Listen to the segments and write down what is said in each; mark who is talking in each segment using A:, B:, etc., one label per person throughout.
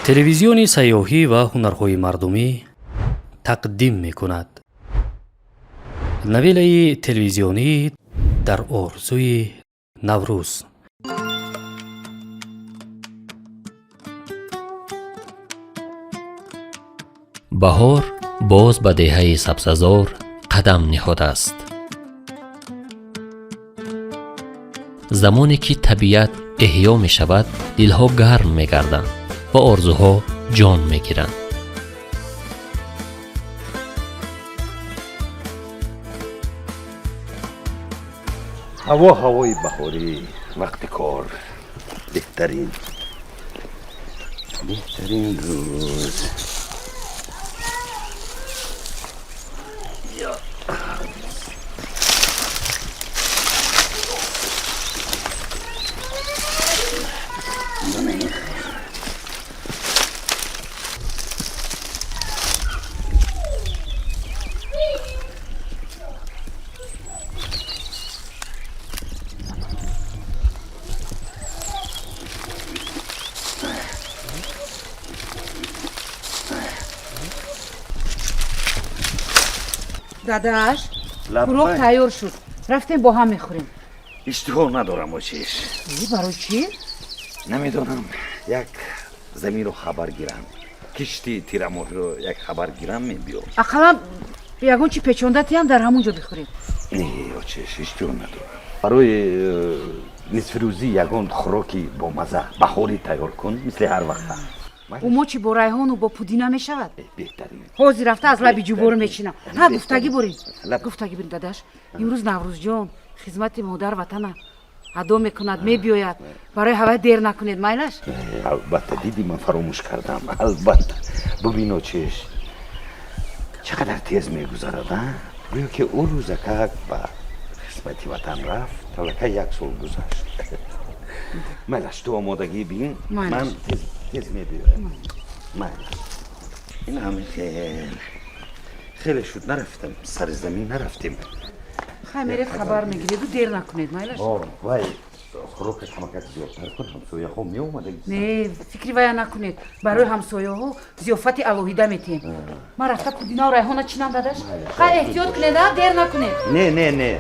A: Телевизиони сайёҳӣ ва ҳунарҳои мардумӣ тақдим мекунад новеллаи телевизионӣ «Дар орзуи Наврӯз».
B: Баҳор боз ба деҳаи Сабзазор қадам ниҳодааст. Замоне ки табиат эҳё мешавад, дилҳо гарм мегарданд ва орзуҳо ҷон мегиранд.
C: Ҳаво ҳавои баҳорӣ, вақти кор, беҳтарин, беҳтарин рӯз.
D: Дадаш, хӯрок тайёр шуд, рафтем, бо ҳам мехӯрем.
C: Иштиҳо надорам, очиш.
D: Барои чӣ?
C: Намедонам, як заминро хабар гирам, кишти тирамоҳиро як хабар гирам, мебиём.
D: Ақаллан ягон чи печонда тиям, дар ҳамон ҷо бихӯрем.
C: Не, очиш, иштиҳо надорам. Барои нисфирӯзӣ ягон хӯроки бомаза баҳорӣ тайёр кун, мисли ҳар вақта.
D: Умочи бо райҳону бо пудина мешавад.
C: Беҳтарин.
D: Ҳозир рафта аз лаби ҷубору мечинам. Ҳа, гуфтагӣ бурин, гуфтагӣ бурин, дадаш. Имрӯз Наврӯзҷон хизмати модар ватана адо мекунад, мебиёяд. Барои ҳавай дер накунед, майлаш?
C: Албатта, диди, ман фаромӯш кардам. Албатта. Бубино, чиш, чӣ қадар тез мегузарад, а? Гӯё ки ӯ рӯзакак ба хизмати ватан рафт, аллакай як сол гузашт. Майлаш, ту омодагӣ бин, ман тез тез мебиёям. Майлаш. Ин ҳами хел хеле шуд, нарафтам сари замин, нарафтем.
D: Хай, меред, хабар мегиреду, дер накунед, майлаш?
C: Вай, хӯрокаш ҳамакак зиёдтар кун, ҳамсояҳо меомада.
D: Не, фикри вая накунед, барои ҳамсояҳо зиёфати алоҳида метиҳем. Ман рафта пудинау райҳона чинам, дадаш. Хай, эҳтиёт кунед, а, дер накунед.
C: Не, не, не.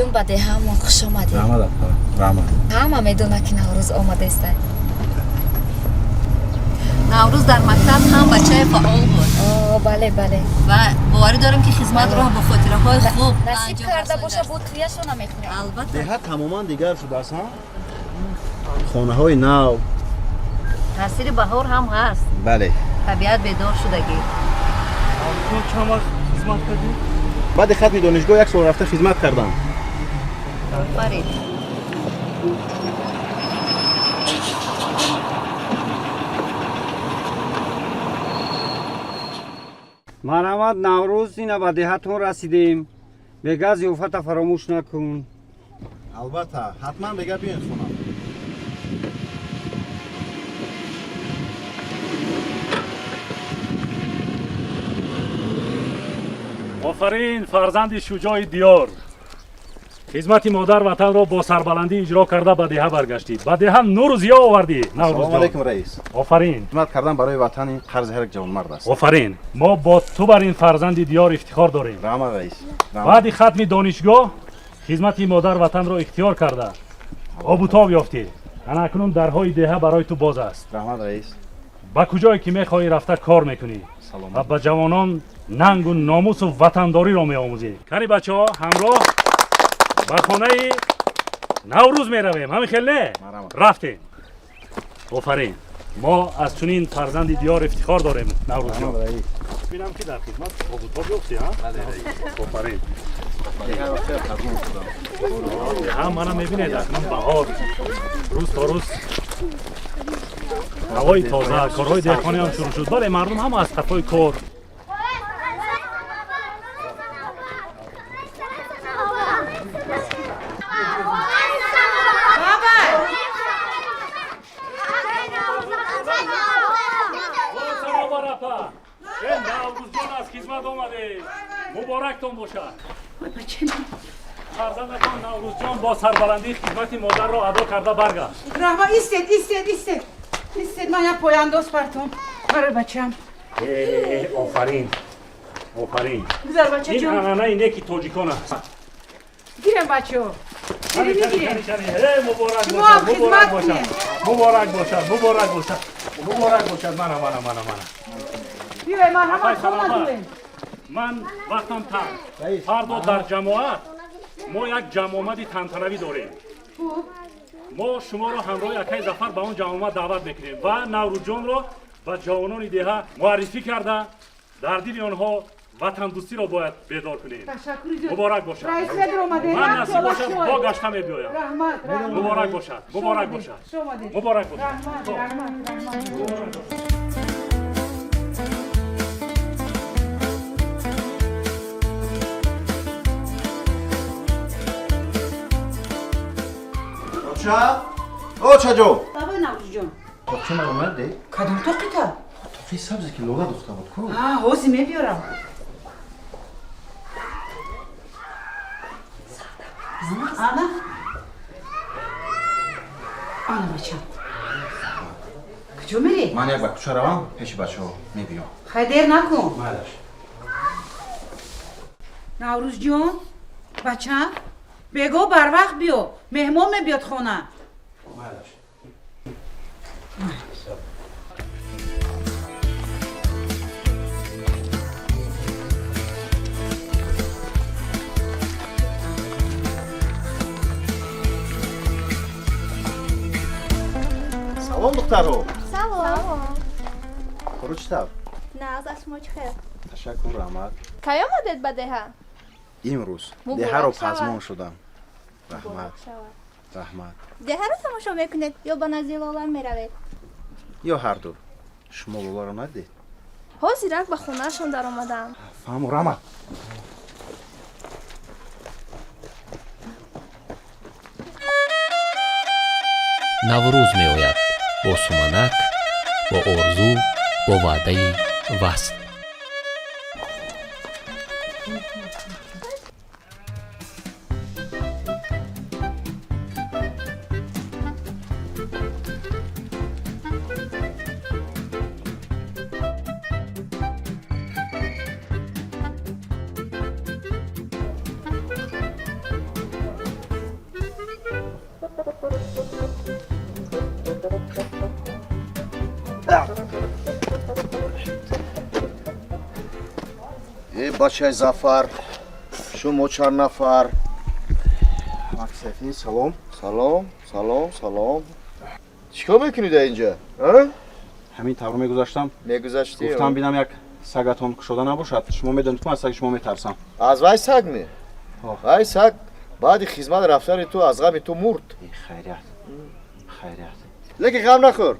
E: Наврӯзҷон, ба деҳаамон хуш омадед.
F: Раҳмат, апа, раҳмат.
E: Ҳама медонад, ки Наврӯз омадестай.
G: Наврӯз дар мактаб ҳам бачаи фаъол буд.
E: О, бале, бале.
G: Ва боварӣ дорем, ки хизматро бо хотираҳои хуб ба
E: насиб
G: анҷом
E: карда боша,
G: расонидааст.
E: бо туяшона мехӯрем.
G: Албатта.
F: Деҳа тамоман дигар шудааст, ҳа? Хонаҳои нав.
G: Таъсири баҳор ҳам ҳаст.
F: Бале.
G: Табиат бедор шудагӣ.
H: Чанд вақт хизмат кардӣ?
F: Баъди хатми донишгоҳ як сол рафта хизмат кардам.
G: Офарин.
I: Марҳамат, Наврӯз, ина ба деҳатон расидем. Бега зиёфата фаромӯш накун.
F: Албатта, ҳатман бега биёед хона.
H: Офарин, фарзанди шуҷои диёр! Хизмати модар ватанро бо сарбаландӣ иҷро карда, ба деҳа баргаштӣ. Ба деҳа нуру зиё овардӣ.
F: Салому
H: Наврӯзҷон,
F: алайкум, раис.
H: Офарин.
F: Хизмат кардан барои ватан ин қарзи ҳар як ҷавонмард аст.
H: Офарин, мо бо ту бар ин фарзанди диёр ифтихор дорем.
F: Раҳмат, раис.
H: Баъди хатми донишгоҳ хизмати модар ватанро ихтиёр карда, обутоб ёфтӣ. Ана акнун дарҳои деҳа барои ту боз аст.
F: Раҳмат, раис.
H: Ба куҷое ки мехоҳӣ рафта кор мекунӣ ва ба ҷавонон нангу номусу ватандориро меомӯзӣ. Кани, бачаҳо, ҳамроҳ ба хонаи Наврӯз меравем. Ҳамин хел не? Рафтем. Офарин, мо аз чунин фарзанди диёр ифтихор дорем. Наврӯзҷон, бинам ки дар хизмат обутоб ёфтӣ. Офарин. Ҳам мана мебинед, акнун баҳор, рӯз то рӯз ҳавои тоза, корҳои деҳқонӣ ҳам шурӯъ шуд. Бале, мардум ҳама аз қафои кор. Наврӯзҷон, аз хизмат омадед, муборактон бошад. Фарзандатон Наврӯзҷон бо сарбаландӣ хизмати модарро адо карда баргашт.
D: Раҳмат. Истед, истед, истед, истед, ман як пояндоз партом барои бачам.
H: Офарин, офарин.
D: Гузар,
H: Ин
D: бачаҷон.
H: анъанаи неки тоҷикон аст.
D: Гирем, бачаҳо.
H: Муборак
D: Шумо ҳам
H: бошад, муборак
D: хизмат
H: бошад.
D: кунед.
H: Муборак бошад, муборак бошад, муборак бошад. Мана, мана, мана, мана.
D: Биёй, марҳамат,
H: Апай,
D: хона
H: саломат.
D: дуем.
H: Ман вақтам танг. Фардо дар ҷамоат мо як ҷамъомади тантанавӣ дорем. Мо шуморо ҳамроҳи акаи Зафар ба он ҷамъомад даъват мекунем ва Наврӯзҷонро ба ҷавонони деҳа муаррифӣ карда, дар дили онҳо ватандӯстиро бояд бедор кунем.
D: Ташаккури зиёд.
H: Муборак бошад.
D: Раис, медаромадед.
H: Ман насиб бошад, бо гашта мебиёям.
D: Раҳмат, раҳмат.
H: Муборак бошад, муборак бошад.
D: Хуш омадед.
H: Муборак бошад.
D: Раҳмат, раҳмат, раҳмат.
F: Оча, очаҷон.
D: Бабои Наврӯзҷон.
F: Тоқча ман омаде?
D: Кадом тоқита?
F: Тоқи сабзе, ки Лола духта буд ку.
D: А, ҳозир мебиёрам. Ана, ана, бачам, куҷо мерӣ?
F: Ман як ба кӯча равам, пеши бачаҳо мебиём.
D: Хай, дер накун.
F: Майлаш.
D: Наврӯзҷон, бачам, бего барвақт биё, меҳмон мебиёд хона.
F: Майлаш. Салом, духтаро.
J: Салом.
F: Кору чӣ тавр?
J: Нағз, аз шумо чӣ хел?
F: Ташаккур, раҳмат.
J: Кай омадед ба деҳа?
F: Имрӯз.
J: Муборак
F: Деҳаро
J: шавад.
F: пазмон шудам, раҳмат.
J: Муборак шавад.
F: Раҳмат.
J: Деҳаро тамошо мекунед ё ба назди Лола меравед?
F: Ё ҳарду. Шумо Лоларо надидед?
J: Ҳозирак ба хонаашон даромадам.
F: Фаҳму, раҳмат.
B: Наврӯз меояд бо суманак, бо орзу, бо ваъдаи васл.
K: Бачаи Зафар, шумо чанд нафар?
F: Максафин, салом.
K: Салом, салом, салом. Чӣ кор мекунӣ дар инҷа?
F: Ҳамин тавр мегузаштам.
K: Мегузаштӣ?
F: Гуфтам бинам як сагатон кушода набошад. Шумо медонед, ки ман аз саги шумо метарсам.
K: Аз вай саг ме? Вай саг баъди хизмат рафтани ту аз ғами ту мурд.
F: Хайрият, хайрият.
K: Лекин ғам нахӯр.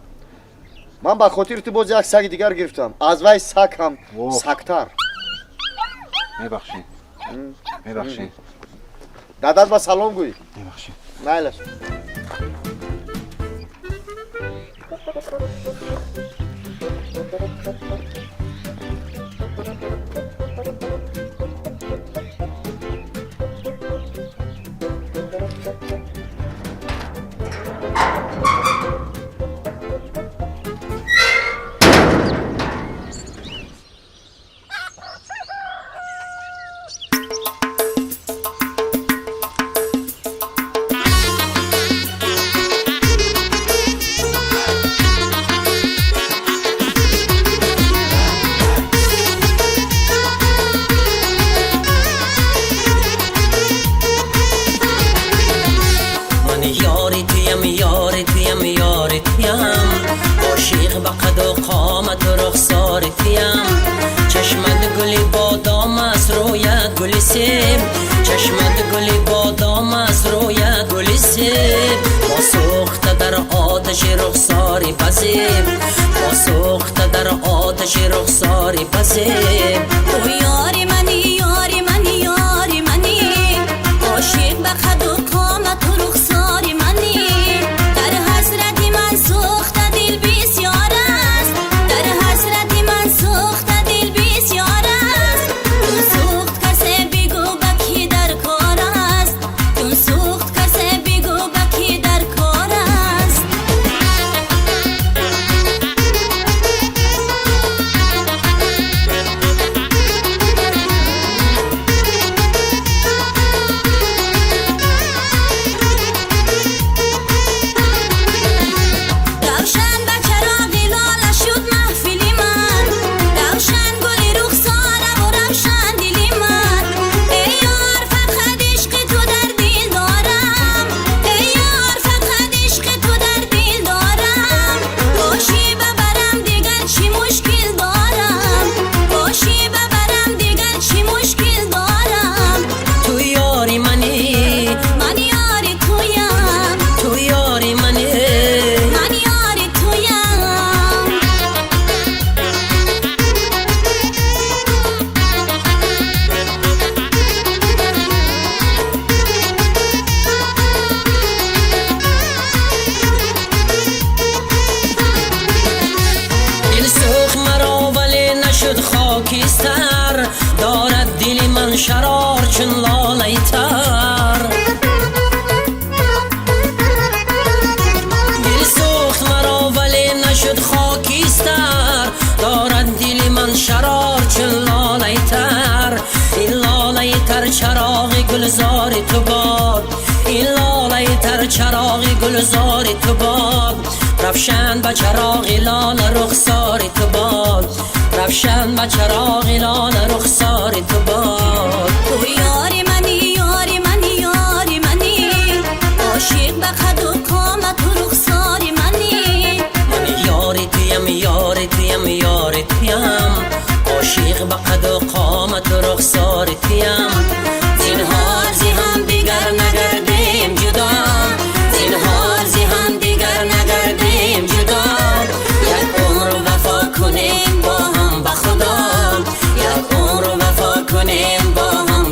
K: Ман ба хотири ту боз як саги дигар гирифтам. Аз вай саг ҳам сагтар.
F: Мебахшед, мебахшед.
K: Дадат ба салом гӯй.
F: Мебахшед.
K: Майлаш.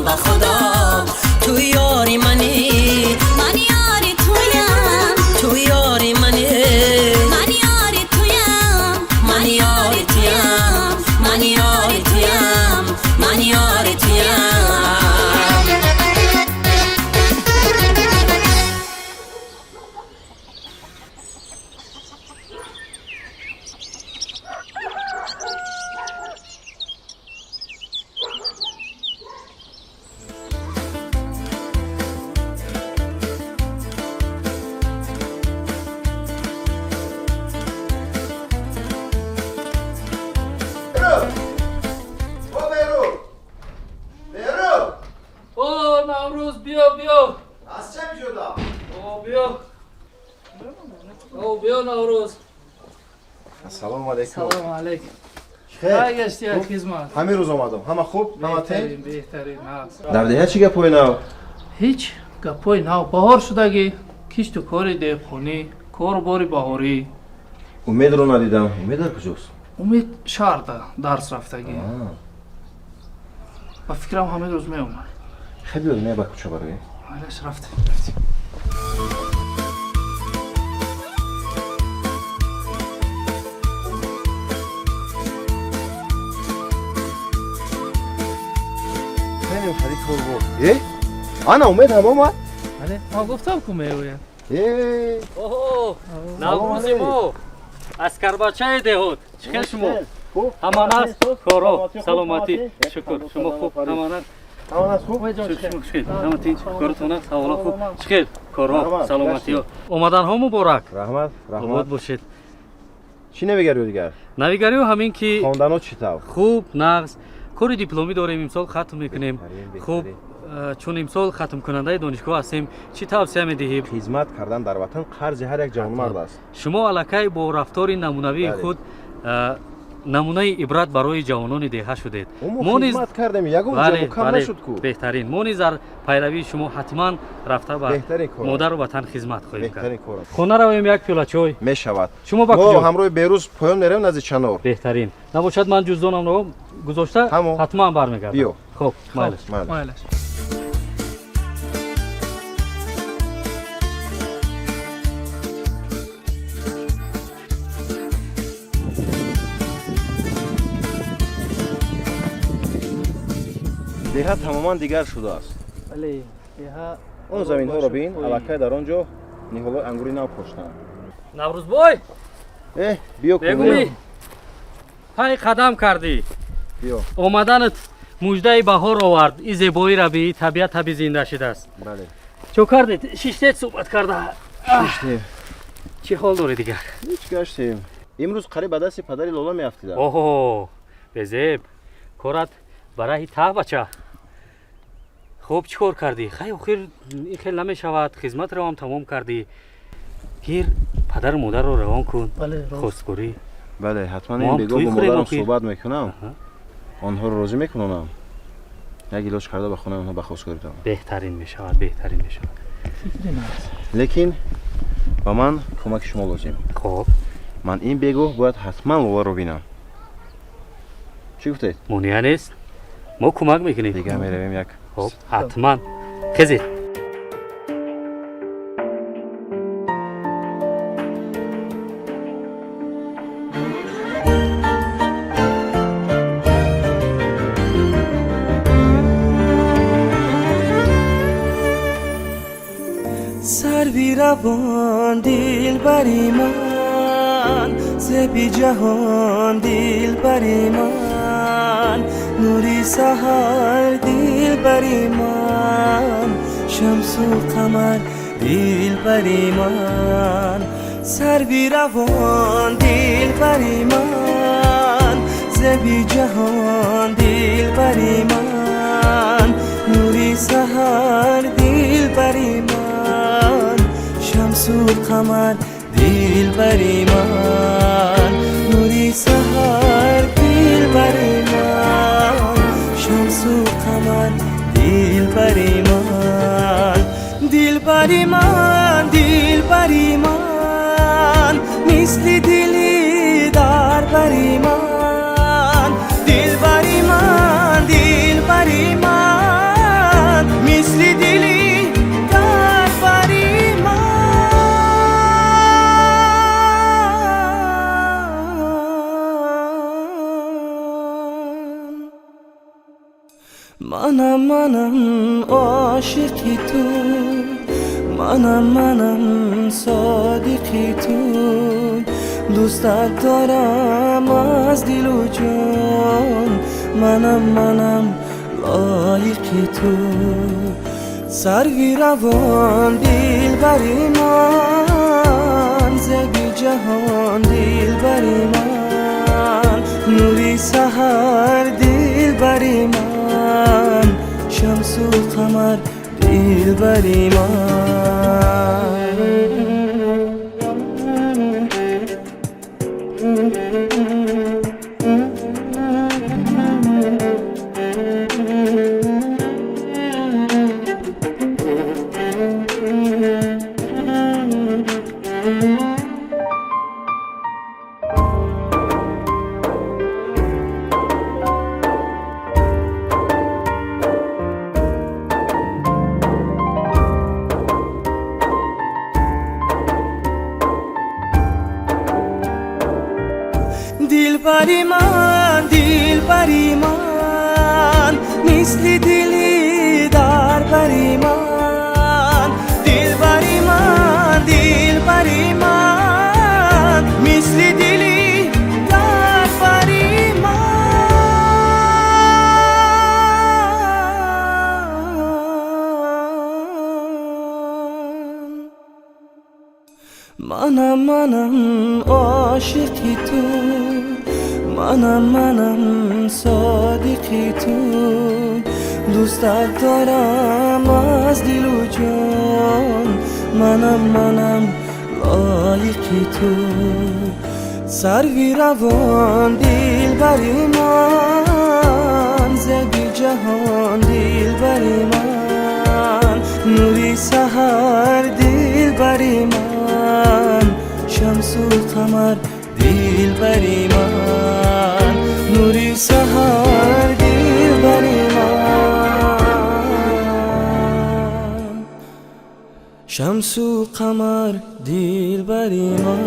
G: Ба худо.
L: Биё. О, биё, Наврӯз.
F: Ассалому алайкум.
L: Салому алайкум. Кай гашти аз хизмат?
F: Ҳамин рӯз омадам. Ҳама хуб? Ҳама тинҷ?
L: Беҳтарин, беҳтарин, нағз.
F: Дар деҳа чӣ гапҳои нав?
L: Ҳеҷ гапҳои нав. Баҳор шудагӣ, кишту кори деҳқонӣ, кору бори баҳорӣ.
F: Умедро надидам. Умед дар куҷост?
L: Умед шаҳрда дарс рафтагӣ. Ба фикрам, ҳамин рӯз меомад.
F: Хеле биёд, не, ба кӯча бароем.
L: Айлаш, рафтем, рафтем.
F: Хеле хеле кор буд. Э, ана умед ҳам омад.
L: Бале, ман гуфтам, ку меояд.
F: Э.
H: Оҳо, Наврӯзи мо, аскарбачаи деҳот, чӣ хел шумо? Ҳама нағз, коро, саломатӣ, шукр. Шумо хуб, ҳама нағз? Ҳама тинч, коротон нағз, ҳаволо хуб, чӣ хел корҳо, саломатиҳо? Омаданҳо муборак.
F: Раҳмат, раҳмат.
H: Обод бошед.
F: Чӣ навигариё дигар?
H: Навигариё ҳамин ки
F: хонданҳо чӣ тавр?
H: Хуб, нағз. Кори дипломӣ дорем, имсол хатм мекунем. Хуб, чун имсол хатмкунандаи донишгоҳ ҳастем, чӣ тавсия медиҳӣ?
F: Хизмат кардан дар ватан қарзи ҳар як ҷавонмард аст.
H: Шумо аллакай бо рафтори намунавии худ намунаи ибрат барои ҷавонони деҳа шудед.
F: Мо хизмат кардем, ягон ҷо кам нашуд ку.
H: Беҳтарин. Мо низ дар пайравии шумо ҳатман рафта ба модару ватан хизмат хоҳем кард. Хона равем, як пиёла чой.
F: Мешавад.
H: Шумо ба
F: мо
H: куҷо?
F: Ҳамроҳи Берӯз поён меравем, назди чанор.
H: Беҳтарин. Набошад, ман ҷуздонамро гузошта, ҳатман бармегардам.
F: Биё.
H: Хуб, майлаш.
L: Майлаш.
F: Деҳа тамоман дигар шудааст.
L: Бале, деҳа.
F: Он заминҳоро бин, аллакай дар он ҷо ниҳолҳои ангури нав коштанд.
H: Наврӯзбой!
F: Э, биё.
H: Бегумӣ, пай қадам кардӣ.
F: Биё.
H: Омаданат муждаи баҳор овард. И зебоиро би, табиат таби зинда шудааст.
F: Бале.
H: Чо кардед? Шиштед, суҳбат карда?
F: Шиштем.
H: Чӣ ҳол дорӣ дигар?
F: Ҳеҷ, гаштем. Имрӯз қариб ба дасти падари Лола меафтидам.
H: Оҳо, безеб, корат ба раҳи таҳ, бача. Хуб, чӣ кор кардӣ? Хай, охир ин хел намешавад. Хизматро ҳам тамом кардӣ, гир падару модарро равон кун хостгорӣ.
F: Бале, ҳатман. Ин бегоҳ бо модарам суҳбат мекунам, онҳоро розӣ мекунонам, як илоҷ карда ба хонаи онҳо ба хостгорӣ давам.
H: Беҳтарин мешавад, беҳтарин мешавад.
F: Лекин ба ман кӯмаки шумо лозим.
H: Хуб.
F: Ман ин бегоҳ бояд ҳатман Лоларо бинам. Чӣ гуфтед?
H: Монеа нест, мо кӯмак мекунем.
F: Дигар меравем як.
H: Хуб, ҳатман, хезед.
M: Сарви равон, дилбари ман, зеби ҷаҳон, дилбари ман, нури саҳар, дилбари ман, шамсу қамар, дилбари ман, сарви равон, дилбари ман, зеби ҷаҳон, дилбари ман, нури саҳар, дилбари ман, шамсу қамар, дилбари ман, нури саҳар, дилбари ман, шамсу қамар, дилбари ман, дилбари ман, дилбари ман, мисли дили дар бари ман, дилбари ман, дилбари ман, мисли дили дар бари ман. Манам, манам ошиқи ту, манам, манам содиқи ту, дӯстат дорам аз дилу ҷон, манам, манам лоиқи ту. Сарви равон, дилбари ман, зеби ҷаҳон, дилбари ман, нури саҳар, дилбари ман, шамсу қамар, дилбари ман. Дилбари ман, дилбари ман, мисли дили дар бари ман. Дилбари ман, дилбари ман, мисли дили дар бари ман. Манам, манам ошиқи ту, манам, манам содиқи ту. Дӯстат дорам аз дилу ҷон, манам, манам лоиқи ту. Сарви равон, дилбари ман, зеби ҷаҳон, дилбари ман, нури саҳар, дилбари ман, шамсу қамар, дилбари ман, нури саҳар, дилбари ман, шамсу қамар, дилбари ман.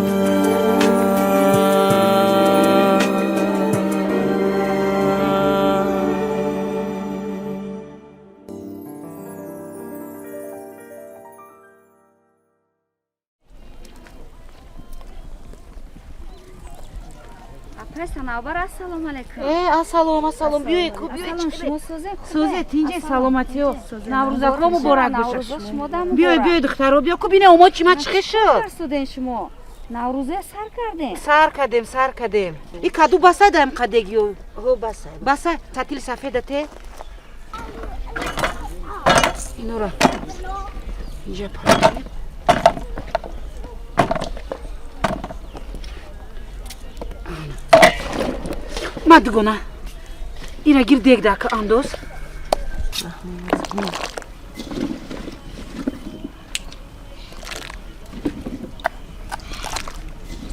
E: Апай Санавбар, ассалому алайкум.
D: Э, ассалом, ассалом, биёй ку, биёй.
E: Ассалом, шумо созед?
D: Созе, тинҷе, саломатиё. Наврӯзако муборак бошад.
E: Биёй,
D: Биёй, биёй, духтаро, биё ку, бине омо чима чихе шуд.
E: Суден шумо. Наврӯзе сар кардем.
D: Сар кардем, сар кардем. И каду баса даем қадегиё. Ҳо, баса. Баса, сатил сафеда те. Инора. Инҷа пар. Ма дугона. Ира гир дег дака андоз.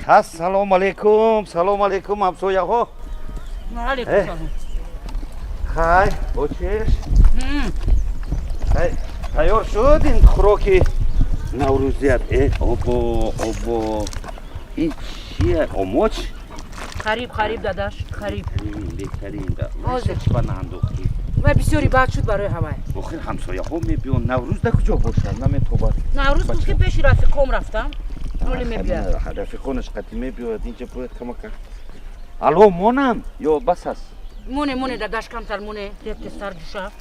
C: Ассалому алайкум, салому алайкум, ҳамсояҳо.
D: Алейкум
C: Э.
D: салом.
C: Хай, очеш. Хай, тайёр шуд ин хӯроки наврӯзият. Э, обо, обо. Ин чия? Омоч?
D: Қариб, қариб, дадаш, қариб.
C: Беҳтарин.
D: Ҳозир.
C: Чӣ ба наандохтӣ?
D: Ва бисёри бад шуд барои ҳавай.
C: Охир ҳамсояҳо мебиён. Наврӯз да куҷо бошад? Наметобад.
D: Наврӯз гуфт ки пеши рафиқом рафтам. Роли мебиёд.
C: Рафиқонаш қатӣ мебиёяд. Инҷа бояд камака. Алло, монам ё бас аст?
D: Моне, моне, дадаш, камтар моне, дек тезтар ҷӯша.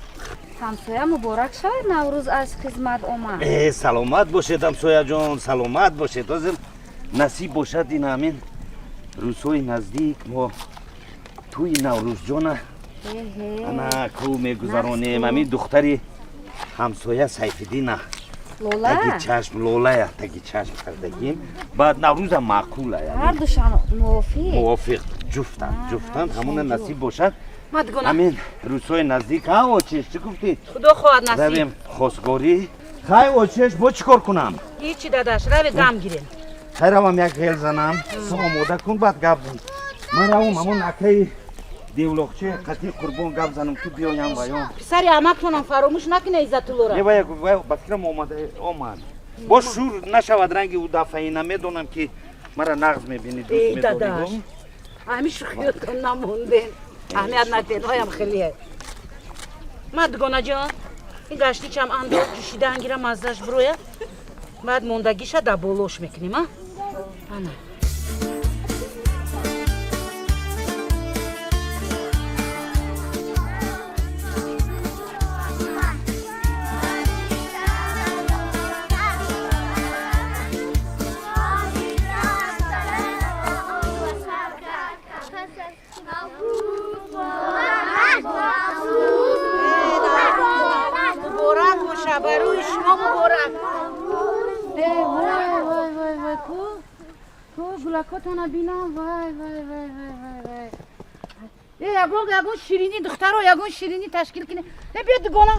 E: Ҳамсоя муборак шавад, Наврӯз аз хизмат омад.
C: Э, саломат бошед, ҳамсояҷон, саломат бошед. Ҳозир насиб бошад, ин ҳамин рӯзҳои наздик мо тӯи Наврӯзҷона ана ку мегузаронем. Ҳамин духтари ҳамсоя Сайфиддина
E: Лола?
C: Таги чашм, Лолая таги чашм кардагим. Баъд Наврӯзам маъқула.
E: Ҳар душан мувофиқ.
C: Мувофиқ, ҷуфтанд, ҷуфтанд. Ҳамона насиб бошад.
D: Ма дугона.
C: Ҳамин рӯзҳои наздик. Ҳа, очеш, чӣ гуфтӣ?
D: Худо хоҳад, насиб.
C: Равем хосгорӣ. Хай, очеш, бо чӣ кор кунам?
D: Ҳичи, дадаш, раве дам гирем.
C: Хай, равам як ғел занам, ту омода кун, баъд гап зан. Ман равам ҳамон акаи девлоқчи қатъи Қурбон гап занам, ки биёям ваён.
D: Писари амактонам фаромӯш накуна, Иззатуллора.
C: Не, вая вая ба фикрам омада омад. Боз шур нашавад ранги ӯ дафъаи, намедонам ки мара нағз мебинӣ, дӯст
D: Эй,
C: медорӣ.
D: дадаш, ҳамин шӯхиётон намонден. Аҳамият наден, оям хелие. Ма дугонаҷон, ин гаштичам андоз, ҷӯшида ангира, маззаш бирояд. Баъд мондагиша дар болош мекунем, а? Ана. Муборак боша, барои шумо муборак. Э, вай, вай, вай, вай, ку ку гулакотона бинам. Вай, вай, вай, вай, вай, вай. Э, ягон ягон ширинӣ, духтаро, ягон ширинӣ ташкил кунед. Э, биё, дугона,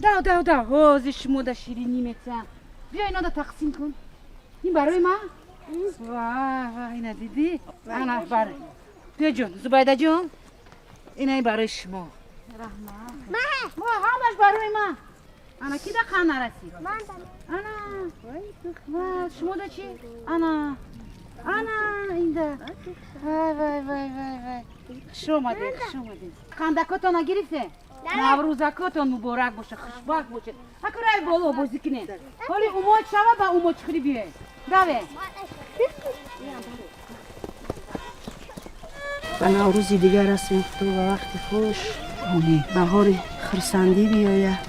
D: дав, дав, дав, ҳозир шумо да ширинӣ метиҳам. Биё, инода тақсим кун. Ин барои ман. Вай, вай, ина дидӣ? Ана бар, биё, ҷон, Зубайдаҷон, ина ин барои шумо. Раҳмат, ҳамаш барои ман. Ана, ки да қанд нарасид? Ана, ва шумо да чӣ? Ана. Ана инда. Вай вай вай вай вай. Хуш омадед, хуш омадед. Қандакотона гирифте? Наврӯзакотон муборак боша, хушбахт бошед. Аку рай боло бозӣ кунед. Ҳоли умоч шава ба умочхӯрӣ биёед. Даве.
N: Ба Наврӯзи дигар расем, Худо ба вақти хуш, баҳори хурсандӣ биёяд,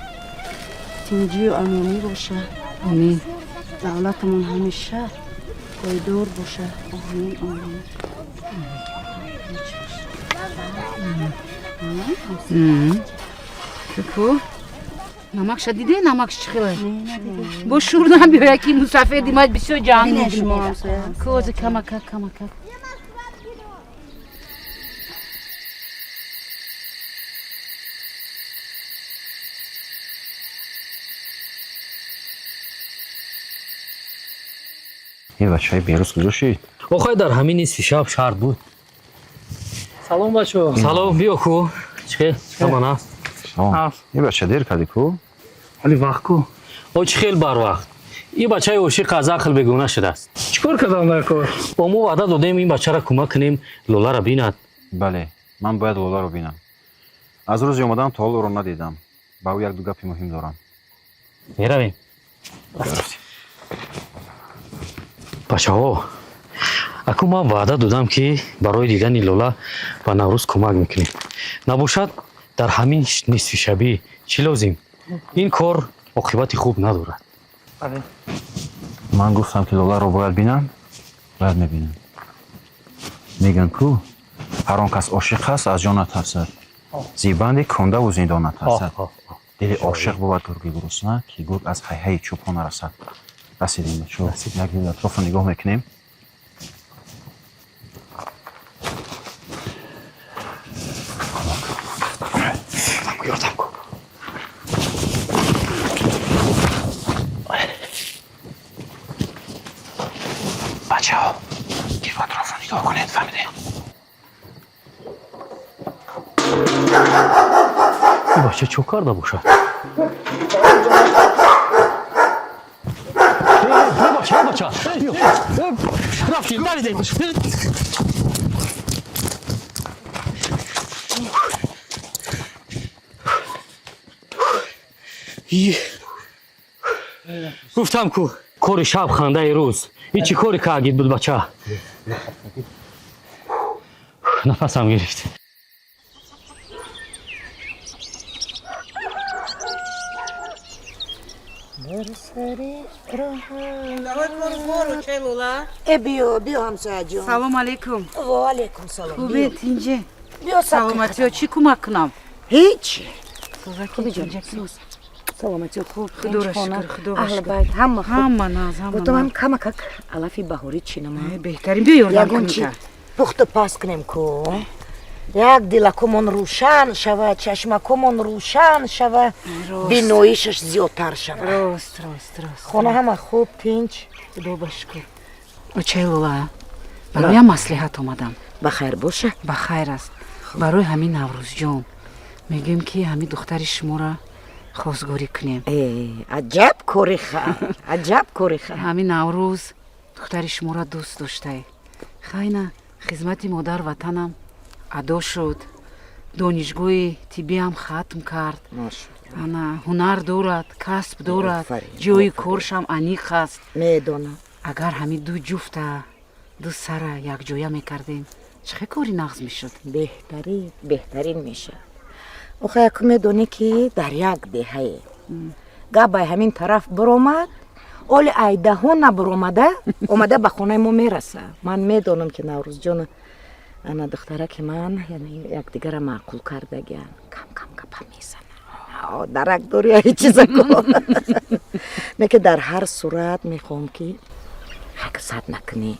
N: тинҷию амонӣ боша.
D: Омин.
N: Давлатамон ҳамеша пойдор боша. Омин, омин.
D: Ку намакша диде, намакш чӣ хела? Бо шур набиёя ки мусафед димад бисёр ҷанг. Кози камакак камакак.
F: Ин бачаи берӯз куҷо шид?
B: Охай, дар ҳамин нисфи шаб шарт буд.
L: Салом, бачо.
B: Салом, биё ку. Чӣ хел? Ҳаман аст?
F: Ин бача дер кардӣ ку?
L: Ҳоли вақт ку.
B: О, чӣ хел барвақт? Ин бачаи ошиқ аз ақл бегона шудааст.
L: Чӣ кор кардам дар кор?
B: Бо мо ваъда додем, ин бачаро кӯмак кунем, Лоларо бинад.
F: Бале, ман бояд Лоларо бинам. Аз рӯзи омадан то ҳол ӯро надидам. Ба ӯ як-ду гапи муҳим дорам.
B: Меравем. Бачаҳо, аку ман ваъда додам, ки барои дидани Лола ба Наврӯз кӯмак мекунем. Набошад, дар ҳамин нисфи шабӣ чӣ лозим? Ин кор оқибати хуб надорад.
F: Ман гуфтам, ки Лоларо бояд бинам, бояд мебинам. Мегӯянд ку, ҳар он кас ошиқ аст, аз ҷон натарсад, зибанди кондаву зиндон натарсад. Дили ошиқ бувад гурги гурусна, ки гург аз ҳайҳайи чӯпон нарасад. Расидем, бачо, як дил атрофро нигоҳ мекунем.
B: Ёрдам ку.
F: Бачаҳо, гирду атрофро нигоҳ кунед, фаҳмидем?
B: Ин бача чо карда бошад? Бача, бача, рафтем, давидем. Гуфтам ку, кори шаб хандаи рӯз. Ин чӣ кори каагид буд, бача? Нафасам гирифт.
O: Э, биё, биё, ҳамсояҷон.
D: Салом алейкум.
O: Ва алейкум салом.
D: Хубед, инҷе?
O: Биё.
D: Саломатиё, чӣ кӯмак кунам?
O: Ҳеҷ.
D: Хуби ҷон.
O: Саломатиё хуб?
D: Худоро шукр, худоро
O: аҳли
D: шукр.
O: байт ҳама хуб?
D: Ҳама наз, ҳама
O: Гуфтам,
D: наз.
O: камакак алафи баҳорӣ чинам.
D: Беҳтарин, биё ёрдам
O: Ягон
D: кунем.
O: чи пухту паз кунем ку, як дилакумон рӯшан шава, чашмакумон рӯшан шава, биноишаш зиёдтар шава.
D: Рост, рост, рост.
O: Хона ҳама хуб, тинч?
D: Худо ба шукр. Очаи Лола, бароям маслиҳат омадам.
O: Ба хайр боша.
D: Ба хайр аст. Барои ҳамин Наврӯзҷон мегӯем, ки ҳамин духтари шуморо хостгорӣ кунем.
O: Аҷаб кори хайр, аҷаб кори хайр.
D: Ҳамин Наврӯз духтари шуморо дӯст доштае. Хайна, хизмати модар ватанам адо шуд, донишгоҳи тиббиам хатм кард, ана ҳунар дорад, касб дорад, ҷои коршам аниқ аст.
O: Медонам.
D: Агар ҳамин ду ҷуфта, ду сара якҷоя мекардем, чӣ хел кори нағз мешуд.
O: Беҳтарин, беҳтарин мешавад. Охе, яку медонӣ, ки дар як деҳае гап ай ҳамин тараф биромад, оли айдаҳо набиромада омада ба хонаи мо мераса. Ман медонам, ки Наврӯзҷона ана духтараки ман, яъне якдигара маъқул кардагиан. Кам кам гапа мезана, дарак дори ай чизако. Не ки дар ҳар сурат мехоҳам, ки ҳак сад накунӣ,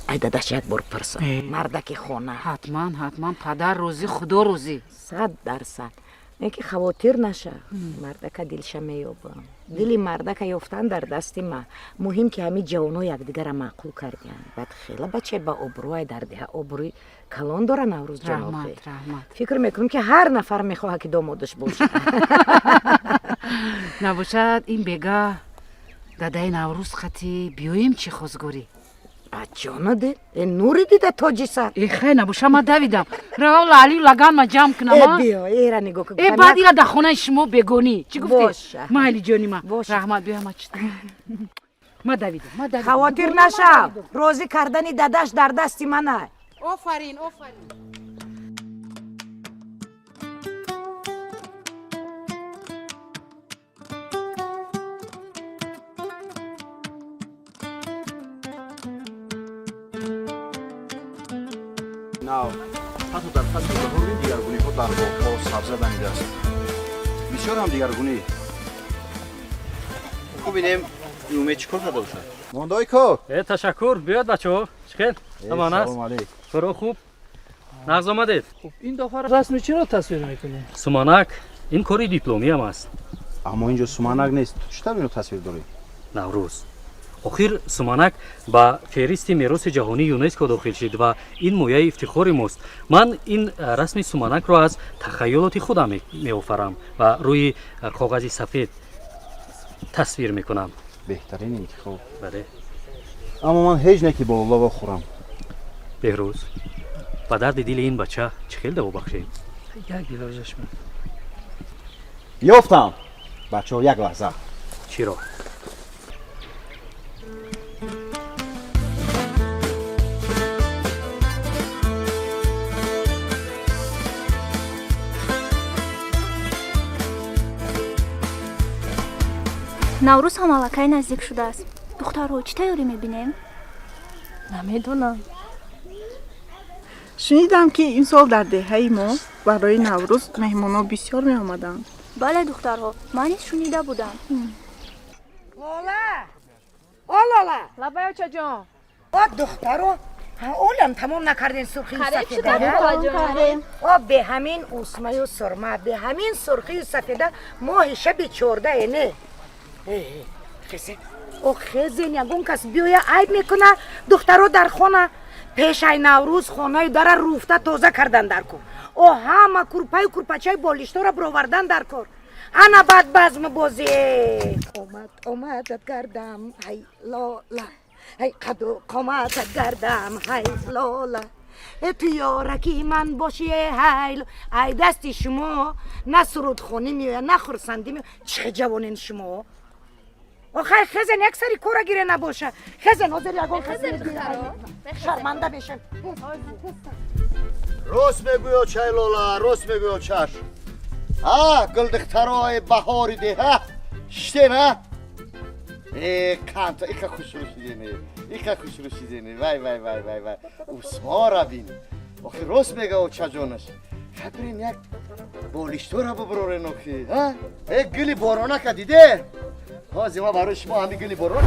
O: ай дадаш як бор пурсам, мардаки хона.
D: Ҳатман, ҳатман, падар розӣ, худо розӣ.
O: 100%. Не ки хавотир наша, мардака дилша меёбам. Дили мардака ёфтан дар дасти ма. Муҳим, ки ҳамин ҷавоно якдигара маъқул кардиан. Баъд хела бачаи ба обрӯай, дар деҳа обрӯи калон дора Наврӯзҷон.
D: Раҳмат, раҳмат.
O: Фикр мекунам, ки ҳар нафар мехоҳад, ки домодаш бошад.
D: Набошад, ин бега дадаи Наврӯз хати биёем, чӣ хостгорӣ?
O: Ҷону дил, э нури дида тоҷи сар.
D: Э хай набоша, ма давидам. Равам лаълию лаган ма ҷамъ кунам.
O: Э биё, эра нигоҳ кун.
D: Э баъд ира дар хонаи шумо бегонӣ. Чӣ гуфтӣ?
O: Боша.
D: Майли ҷони ма. Раҳмат, биё ма чӣ. Ма давидам, ма давидам.
O: Хавотир нашав. Розӣ кардани дадаш дар дасти мана.
D: Офарин, офарин.
F: Нав ҳатто дар фасли баҳор ин дигаргуниҳо дар боғҳо сабза дамидааст. Бисёр ҳам дигаргунӣ. Бубинем, ин умед чӣ кор карда бошад. Мондаи кор.
B: Э, ташаккур. Биёд, бачаҳо. Чӣ хел? Амон аст?
F: Салом алейк.
B: Хӯро хуб? Нағз омадед.
L: Ин дафъа расми чиро тасвир мекунӣ?
B: Суманак. Ин кори дипломиям аст.
F: Аммо инҷо суманак нест. Ту чӣ тавр инро тасвир дорӣ?
B: Наврӯз. Охир суманак ба феҳристи мероси ҷаҳонии ЮНЕСКО дохил шид ва ин мояи ифтихори мост. Ман ин расми суманакро аз тахайюлоти худам меофарам ва рӯи коғази сафед тасвир мекунам.
F: Беҳтарин интихоб.
B: Бале.
F: Аммо ман ҳеҷ не ки бо Лола вохӯрам.
B: Беҳрӯз, ба дарди дили ин бача чӣ хел даво бахшем?
L: Як илоҷаш ман.
F: Ёфтам! Бачаҳо, як лаҳза.
B: Чиро?
J: Наврӯз ҳам аллакай наздик шудааст. Духтарҳо, чӣ тайёрӣ мебинем?
G: Намедонам.
N: Шунидам, ки имсол дар деҳаи мо барои Наврӯз меҳмонҳо бисёр меомаданд.
J: Бале, духтарҳо, ман низ шунида будам.
O: Лола! О Лола!
D: Лабай, очаҷон.
O: О духтаро, олам тамом накарден сурхию
J: Қариб
O: сафеда.
J: шуда, холаҷон.
O: О бе ҳамин усмаю сурма, бе ҳамин сурхию сафеда моҳи шаби 14 не. Хезен, о хезен, ягон кас биёя айб мекуна. Духтаро дар хона пешай Наврӯз хонаю дара руфта тоза кардан дар кор. О ҳама курпаю курпачаи болиштора бировардан дар кор. Ана баъд базму бозӣ. Омад омадат гардам, ҳай Лола, ҳай қаду қоматат гардам, ҳай Лола, э ту ёраки ман боши, э ҳай. Ай дасти шумо на сурудхонӣ меояд, на хурсандӣ меояд. Чӣ ҷавонен шумо? Охай, хезен, як сари кора гире набоша. Хезен, ҳозир ягон кас шарманда мешам.
K: Рост мегӯё, чай Лола, рост мегӯё чаш. А гулдухтарои баҳори деҳа шитен, а? Э канта ика хушрӯ шидене, ика хушрӯ шидене. Вай вай вай вай вай, усмора бин. Охи рост мега очаҷонаш. Хабрин як болиштора буброрен охи, а? Э гули боронака диде? Ҳозир ма барои шумо ҳамин гули борон.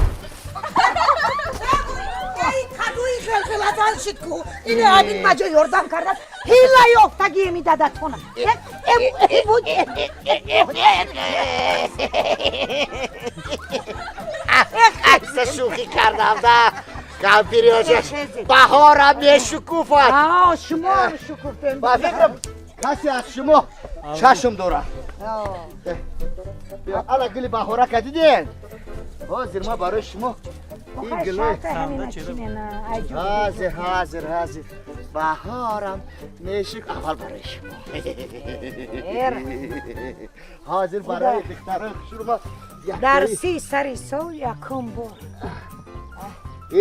O: Кадуи хелхелазан шид ку. Ини ҳамин маҷо ёрдам карда ҳила ёфтагие мидадатона.
C: Акса шӯхӣ кардам да, кампириочаш баҳорам мешукуфад.
O: Шумо ҳам шукуфтем.
K: Ба фикрам, касе аз шумо чашм дорад. Ана гули баҳорака диден? Ҳозир ма барои шумо ин гулои ҳозир ҳозир ҳозир баҳорам мешук. Аввал барои шумо, ҳозир барои духтарои хушрӯма.
O: Дар 30 сари сол якум бор.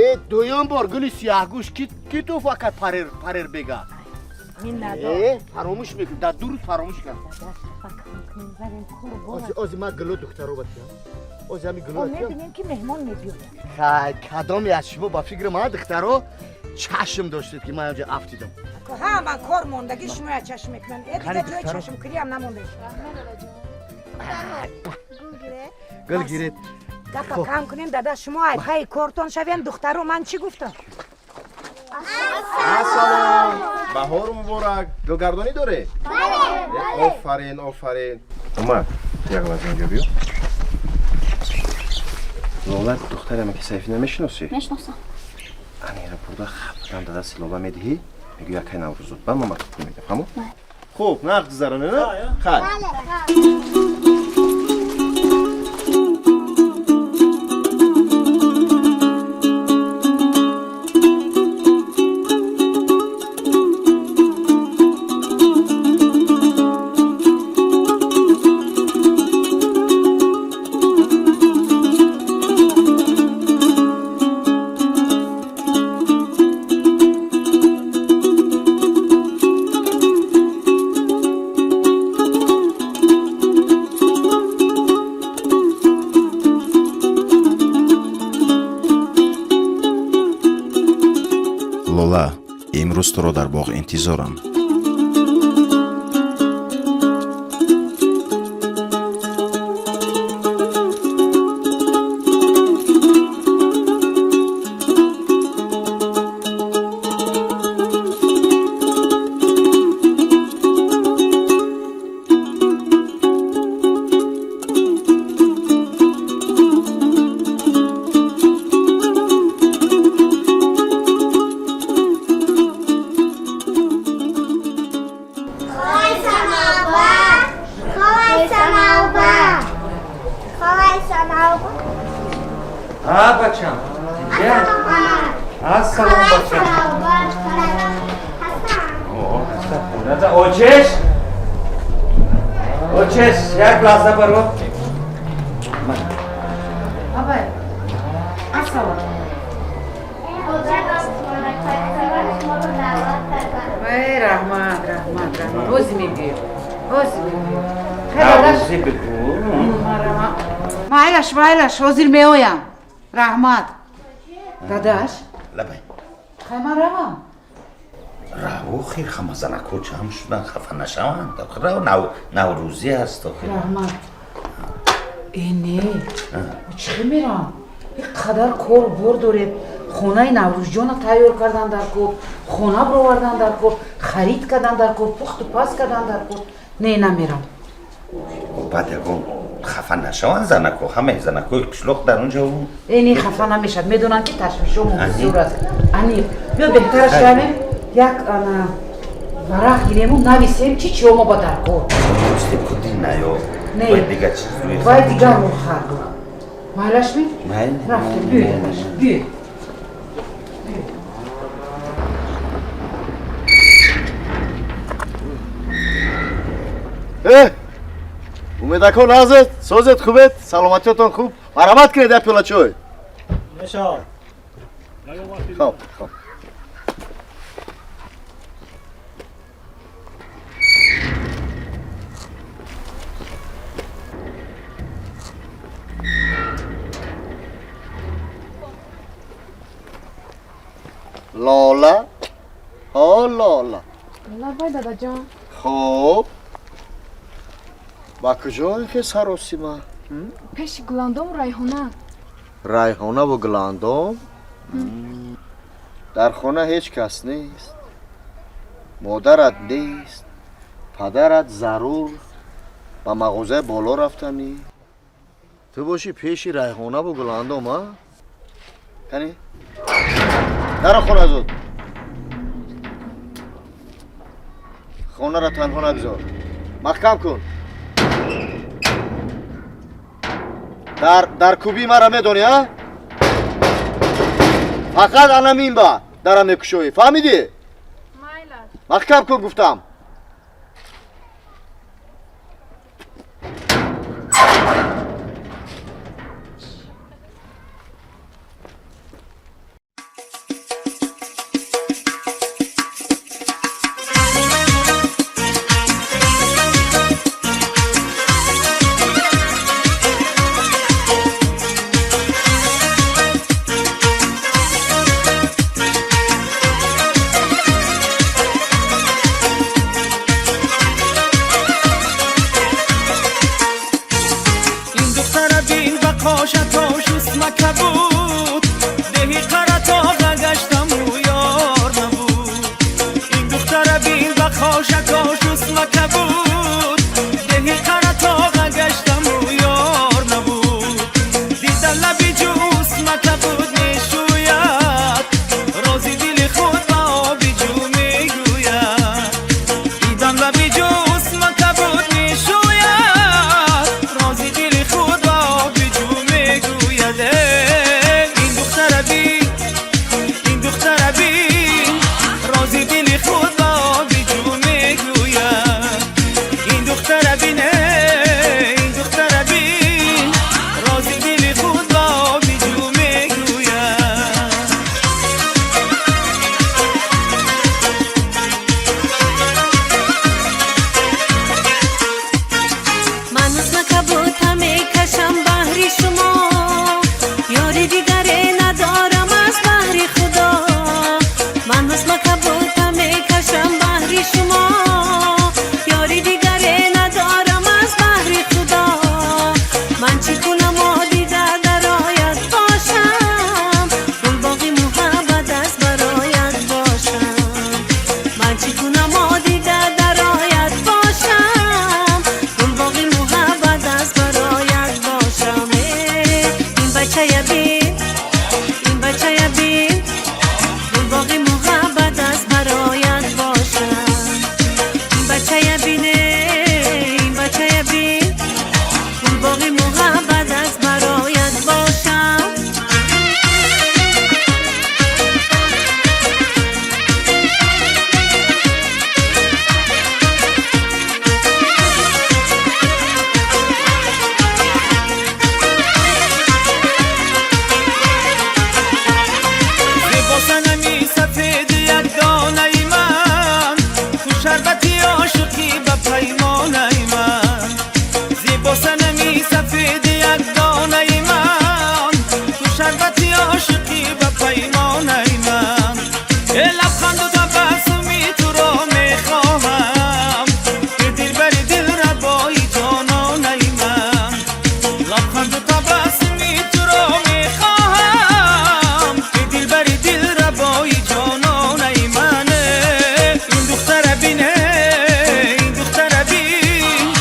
K: Э дуюм бор гули сиёҳгӯш ки туфа кард парер парер бега. Э фаромӯш мекунӣ, дар 2 рӯз фаромӯш кард. Ҳозир ман гуло духтаро батиям. Ҳозир ҳамин гуло.
O: Мебинем, ки меҳмон мебиёяд.
K: Хай, кадоме аз шумо ба фикри ман, духтаро, чашм доштед, ки ман инҷо афтидам?
O: Ҳама кор мондагӣ шумоя чашм мекунанд. Э дига ҷои чашмкуриам намонда.
K: Гул гиред.
O: Гапа кам кунем, дада, шумо ай пайи кортон шавем. Духтаро, ман чӣ гуфтам?
P: Ассалом, баҳор муборак. Гулгардонӣ доред?
J: Бале.
P: Офарин, офарин. Омад, як лаҳза инҷо биё. Лола, духтарама ки Сайфӣ намешиносӣ?
J: Мешиносам.
P: Анера бурда хапдан дадаси Лола медиҳӣ, мегӯ якай Наврӯзуд, баъд ман ба ту пул медиҳам, фаҳмо? Хуб, нақд гузаронед, на? Хай.
F: Лола, имрӯз туро дар боғ интизорам.
Q: Холай Санавбар, Холай Санавбар, Холай Санавбар.
R: Ҳа, бачам. Ассалом, бачам. Очеш, очеш, як лаҳза баро.
D: Абай, ассалом. Вай, раҳмат, раҳмат, раҳмат. Ҳозир мебиём, ҳозир мебиём.
R: Наврӯзӣ бигӯ.
D: Майлаш, майлаш, ҳозир меоям. Раҳмат, дадаш.
C: Лабай.
D: Хай, ман равам.
C: Раво, хир, ҳама занако ҷамъ шудан, хафа нашаванд. Рав, наврӯзӣ аст охир.
D: Раҳмат. Э, не, чӣ мерам? Ин қадар кору бор дорем. Хонаи Наврӯзҷона тайёр кардан дар кор, хона бировардан дар кор, харид кардан дар кор, пухту паз кардан дар кор. Не, намерам.
C: Баъд ягон хафа нашаванд занако, ҳамаи занакои қишлоқ дар он ҷо.
D: Э, не, хафа намешавад, медонанд, ки ташвишомо бисёр аст. Аниқ, биё, беҳтараш равем, як ана варақ гирему нависем, чӣ чиҳо мо ба дар кор.
C: Куди наё.
D: Не.
C: Вай, дигар чиз рӯи.
D: Вай, дигар рӯхат майлашми.
C: Майли.
D: Рафтем, биё, дадаш, биё.
K: Э, Умедако, нағзед, созед, хубед, саломатиётон хуб. Марҳамат кунед, як пиёла чой. Хоб, хоб. Лола, ҳо, Лола.
S: Лабай, дадаҷон.
K: Хоб, ба куҷо хе саросима?
S: Пеши Гуландому Райҳона.
K: Райҳонаву Гуландом? Дар хона ҳеҷ кас нест, модарат нест, падарат зарур ба мағозаи боло рафтанӣ, ту бошӣ пеши Райҳонаву Гуландом. А кани, даро хона, зуд. Хонаро танҳо нагузор, маҳкам кун. Дар даркубӣ мара медонӣ, а? Фақат анамин ба дара мекушоӣ, фаҳмидӣ? Маҳкам кун, гуфтам.
M: Ин духтара бин, ба қошатош усма кабуд, деҳи Қаратоға гаштаму ёр набуд. Ин духтара бин, ба қошакош усма кабуд, деҳи Қаратоға гаштаму ёр набуд. Дида лаби ҷусма кабуд мешӯяд, рози дили худ ба оби ҷӯ мегӯяд. Дидам лаби ҷусма кабуд мешӯяд, рози дили худ ба оби ҷӯ мегӯяд. Ин духтара бин, ин духтара бин, рози дили худ ба оби ҷӯ мегӯяд. Ин духтара бин, ин духтара бин, рози дили худ ба оби ҷӯ мегӯяд. ошиқӣ ба паймонаи ман. Э лабханду табассуми туро мехоҳам, э дилбари дилрабои ҷононаи ман. Лабханду табассуми туро мехоҳам, э дилбари дилрабои ҷононаи ман. Ин духтара бине, ин духтара бин,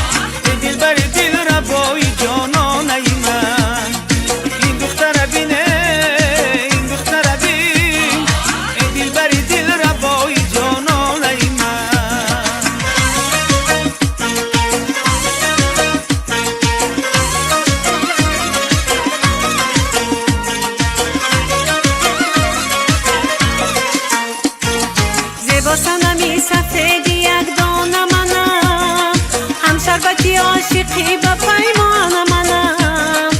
M: э дилбари дилрабои ҷононаи ман. Ин духтара бине, ин духтара бин, э дилбари дилрабои ҷононаи ман.
T: Зебо санами сафеди якдона манам, ҳам шарбати ошиқӣ ба паймона манам.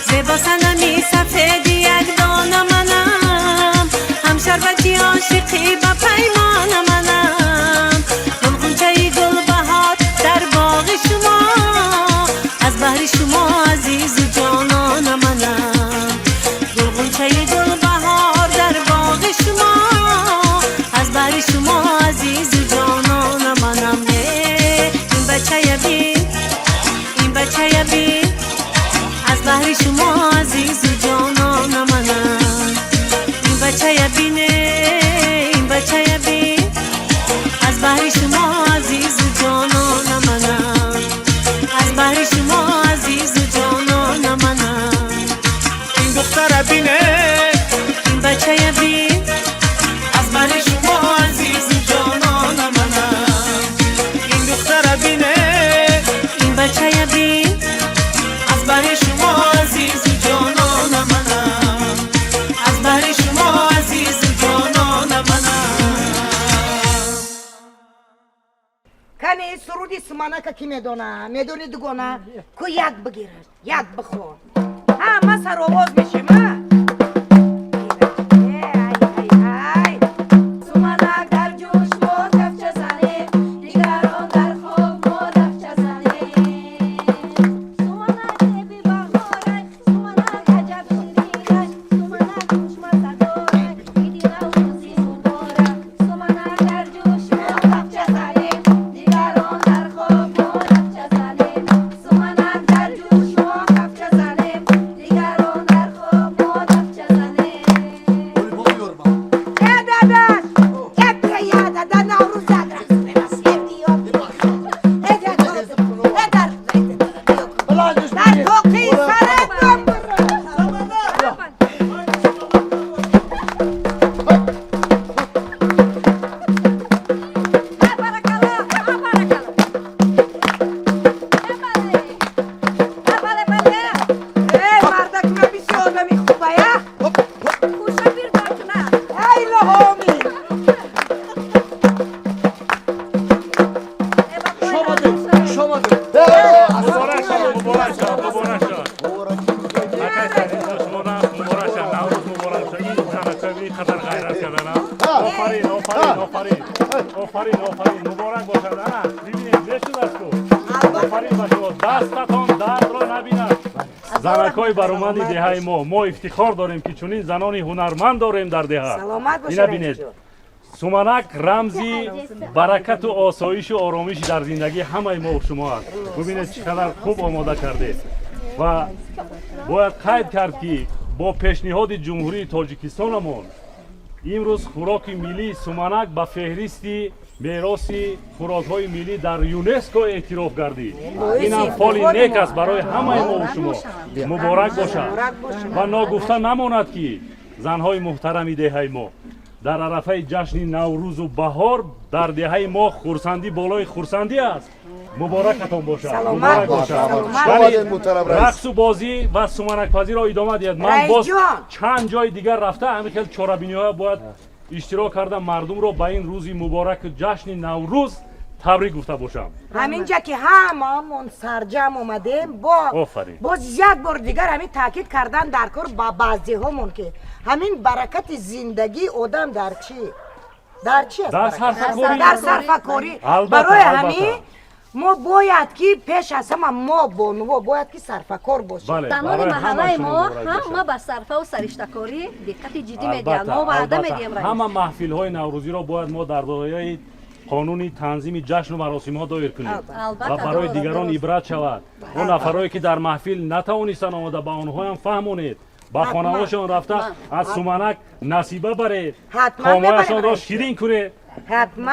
T: Зебо санами сафеди якдона манам, ҳам шарбати ошиқӣ ба паймона манам. Гулғунчаи гулбаҳор дар боғи шумо, аз баҳри шумо азизу ҷонона манам. Гулғунчаи гулбаҳор дар боғи шумо, аз баҳри шумо азизу ҷонона манам. Ин бачая бин, ин бачая бин, аз баҳри шумо азизу ҷонона манам. Ин бачая бине, ин бачая бин, аз баҳри шумо азизу ҷонона манам. Аз баҳри шумо азизу ҷонона манам.
M: Ин духтара бине,
T: ин бачая бин,
M: аз баҳри шумо азизу ҷонона манам. Ин духтара бине,
T: ин бачая бин,
M: аз баҳри шумо азизу ҷонона манам. Аз баҳри шумо азизу ҷонона манам.
O: Кани, суруди суманака ки медона? Медони, дугона? Ку як бигирад, як бихон, ҳама саровоз мешем, а?
G: Суманак дар ҷӯш, мо кафча занем, дигарон дар хоб, мо дафча занем. Суманак зеби баҳорай, суманак аҷаб ширинай, суманак хушмаза дорай, иди Наврӯзи муборак. Суманак дар ҷӯш, мо кафча занем, дигарон дар хоб, мо дафча занем. Суманак дар ҷӯш, мо кафча занем, дигарон дар хоб, мо дафча занем.
O: Э, дадаш, я дада, Наврӯз як рақс мерас. Э, дар тоқи сарат. Э, мардак, ма бисёр одами хубая. Ай, лоҳоми.
H: Муборак шавад, муборак шавад, муборак шавад. Акай Саидизо, шумо муборак шавад, Наврӯз муборак шавад. Ин занакҳои ин қадар ғайрат кардана. Офарин, офарин, офарин, офарин, офарин, муборак бошад. Ана бибинед, мешудааст ку. Офарин ба шумо, дастатон дардро набинад. Занакҳои бароманди деҳаи мо, мо ифтихор дорем, ки чунин занони ҳунарманд дорем дар деҳа.
O: Саломат бошед,
H: Ина бинед.
O: раисҷон.
H: Суманак рамзи баракату осоишу оромиши дар зиндагии ҳамаи мо шумо аст. Бубинед, чӣ қадар хуб омода кардед. Ва бояд қайд кард, ки бо пешниҳоди Ҷумҳурии Тоҷикистонамон имрӯз хӯроки миллии суманак ба феҳристи мероси хӯрокҳои миллӣ дар ЮНЕСКО эътироф гардид. Инам фоли нек аст барои ҳамаи мову шумо. Муборак бошад. Ва ногуфта намонад, ки занҳои муҳтарами деҳаи мо, дар арафаи ҷашни Наврӯзу баҳор дар деҳаи мо хурсандӣ болои хурсандӣ аст. Муборакатон бошад.
O: Саломат
H: муборак
O: бошед,
H: бошад.
O: саломат.
H: Вале
K: Муҳтарам раис.
H: рақсу бозӣ ва суманакпазиро идома диҳад. Ман боз
O: Раисҷон!
H: чанд ҷои дигар рафта, ҳамин хел чорабиниҳоя бояд иштирок карда, мардумро ба ин рӯзи мубораку ҷашни Наврӯз табрик гуфта бошам.
O: Ҳаминҷа ки ҳамаамон сарҷам омадем, бо
H: Офарин.
O: боз як бор дигар ҳамин таъкид кардан дар кор ба баъзеҳомон, ки ҳамин баракати зиндагии одам дар чӣ аст?
H: Дар
O: баракат?
H: сарфакорӣ.
O: Дар сарфакорӣ.
H: Албатта,
O: Барои
H: албатта.
O: ҳамин Мо бояд ки пеш аз ҳама мо бонуво бояд ки сарфакор бошем.
G: Занони маҳаллаи мо ҳама ба сарфаву сариштакорӣ диққати ҷиддӣ медиҳанд. Мо ваъда медиҳем, раис.
H: Ҳама маҳфилҳои наврӯзиро бояд мо дар доираи қонуни танзими ҷашну маросимҳо доир кунем ва барои дигарон ибрат шавад. Он нафарое ки дар маҳфил натавонистанд омада, ба онҳоям фаҳмонед, ба хонаҳошон рафта аз суманак насиба баред, комояшонро ширин кунед,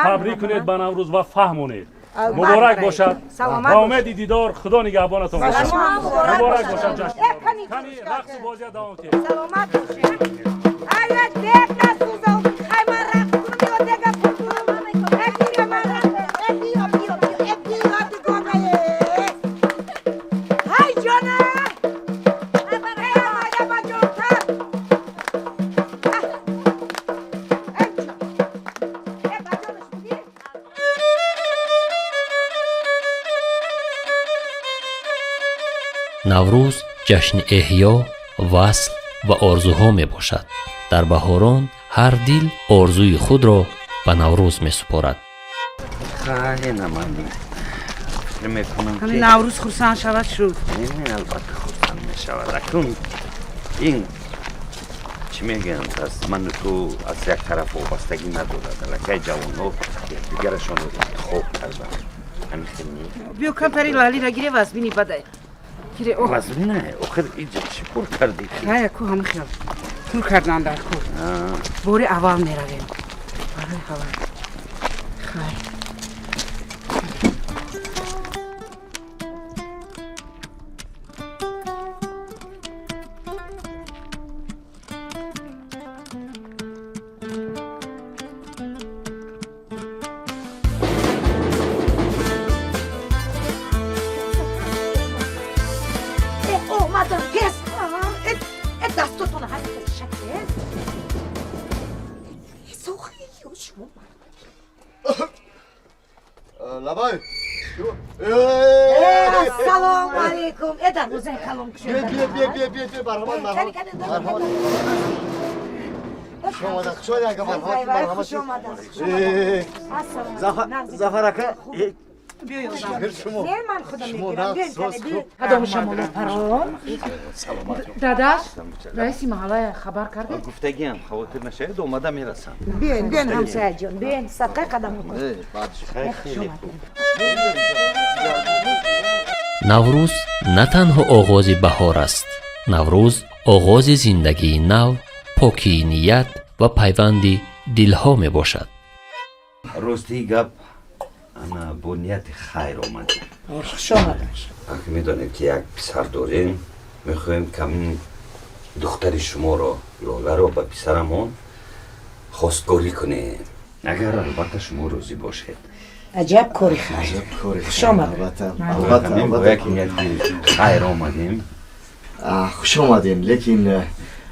H: табрик кунед ба Наврӯз ва фаҳмонед. Муборак бошад, ба умеди дидор, Худо нигаҳбонатон бошад. Муборак бошад ҷашн. Кани рақсу бозия давом кунед.
O: Саломат бошед. Ая дег насӯзав, хай ман рақс кунам ё дега пур кунам? Э биё ман рақс, э биё биё биё, э биё дугонае. Ҳай ҷона! Э майда ба ҷонтар. Э ба ҷонаш будӣ?
A: Наврӯз ҷашни эҳё, васл ва орзуҳо мебошад. Дар баҳорон ҳар дил орзуи худро ба Наврӯз месупорад.
C: Хеле ман фикр мекунам
D: ҳамин Наврӯз хурсанд шавад шуд.
C: Не, албатта хурсанд мешавад. Акнун ин чӣ мегӯянд, аз ману ту аз як тараф вобастагӣ надорад. Аллакай ҷавонҳо якдигарашонро интихоб карданд, ҳамин хел не?
D: Биё, камтари лалира гире, вазбини бадай. Гире, о.
C: Вазбина, охир иҷа чӣ пур кардӣ?
D: Ҳая ку ҳамин хел пур кардан дар кор. Бори аввал меравем. Барои аввал. Хай.
O: Э, омадам, тез. Э, э, дастотона ҳаст шакл. Сохи, шумо.
K: Лабай.
O: Ассалому алейкум. Э, дарвозаи калон кушода.
K: Бия, бия, бия, бия, бия, марҳамат, марҳамат. Марҳамат. Хуш омадед, хуш омадед, ака, марҳамат, марҳамат.
O: Хуш омадед.
K: Зафар, Зафар ака,
D: Биё ёрдам.
K: шумо.
O: Не, ман худам
K: Шумо
O: мегирам.
K: нағз,
O: Биёем,
K: рост,
O: кане, биёем.
K: хуб.
D: Кадом шамолу парон?
C: Саломат.
D: Дадаш, раиси маҳалла хабар кардед?
C: Гуфтагиам, хавотир нашавед, омада мерасам.
O: Биёем, биёем, ҳамсояҷон, биёем, садқа қадам кун.
C: Хай, хеле хуб.
A: Наврӯз на танҳо оғози баҳор аст. Наврӯз оғози зиндагии нав, покии ният ва пайванди дилҳо мебошад.
C: Ростии гап, ана бо нияти хайр омадем.
O: Хуш омадед.
C: Аки медонед ки як писар дорем, мехоҳем камин духтари шуморо, Лоларо, ба писарамон хостгорӣ кунем, агар албатта шумо розӣ бошед.
O: Аҷаб кори хайр.
K: Аҷаб кори
O: Хуш
K: хайр,
O: омадед.
K: албатта, албатта,
C: Ҳамин бо
K: албатта.
C: як нияти хайр омадем.
K: Хуш омадем, лекин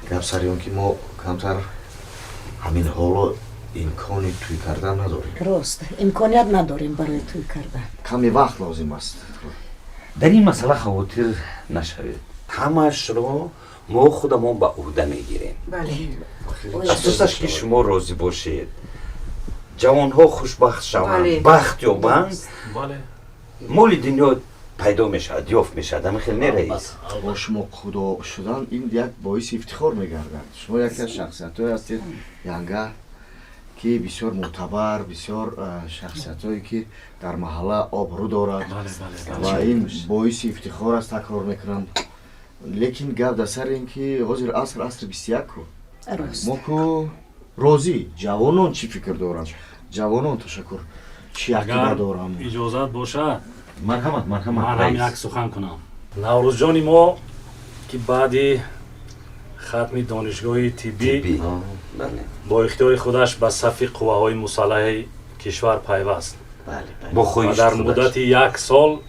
K: гап сари он ки мо камтар ҳамин ҳоло имкони тӯй кардан надорем.
O: Рост, имконият надорем барои тӯй кардан.
K: Каме вақт лозим аст.
C: Дар ин масъала хавотир нашавед, ҳамаашро мо худамон ба ӯҳда мегирем.
O: Бале.
C: Асосаш ки шумо розӣ бошед, ҷавонҳо хушбахт шаванд,
D: Бале.
C: бахт ёбанд,
H: Бале.
C: моли дунё пайдо мешавад, ёфт мешавад. Ҳамин хел не, раис?
K: Бо шумо худо шудан ин як боиси ифтихор мегардад. Шумо яке аз шахсиятҳое ҳастед, янга, ки бисёр мӯътабар, бисёр шахсиятҳое ки дар маҳалла обрӯ дорад ва ин боиси ифтихор аст, такрор мекунам. Лекин гап дар сари ин ки ҳозир аср асри 21-ку.
O: Рост.
K: Мо ку розӣ, ҷавонон чӣ фикр доранд? Ҷавонон, ташаккур, чӣ ақида
H: Агар
K: доранд?
H: иҷозат бошад,
C: Марҳамат, марҳамат,
H: ман ҳам
C: раис.
H: як сухан кунам. Наврӯзҷони мо ки баъди хатми донишгоҳи тиббӣ бо ихтиёри худаш ба сафи қувваҳои мусаллаҳи кишвар пайваст
C: Бо
H: ва
C: хоҳиши
H: дар
C: худаш.
H: муддати як сол